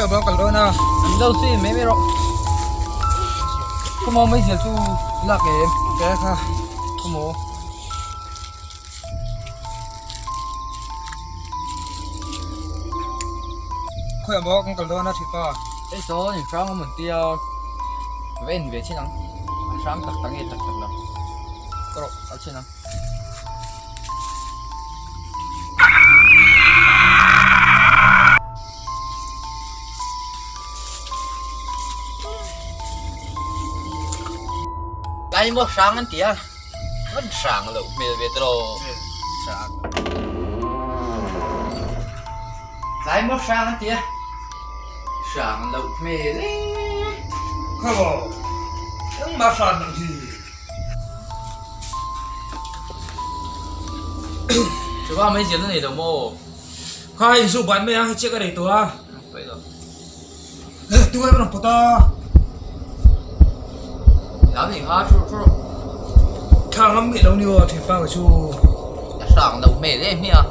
Khawi bang kal dawn a. An lo chu mai mai rawh. Khawmaw meizial chu lak em? Ke kha. Khawmaw. Khawi bang kan kal dawn a thipa. Hei sawn in hrang awm an tia. Va en ve chin ang. A hrang tak tak nge tak tak lo. Ka rawh kal chin ang. Lai maw hrang an ti a, van hrang loh hmel ve tawh lo. Hrang. Lai maw hrang an ti a, hrang loh hmel e. Khaw, engmah hran loh hi. Chuva mai zial na nei lo maw? Kha hei zu ban mai a, hei chiah ka nei tawh a. Paih lo. Tunge ka rawn pawt a. Lam ni kha thu thu rawh. Thla ngam ngeih lo ni aw thianpa ka chu. A hrang lo hmel em hi a.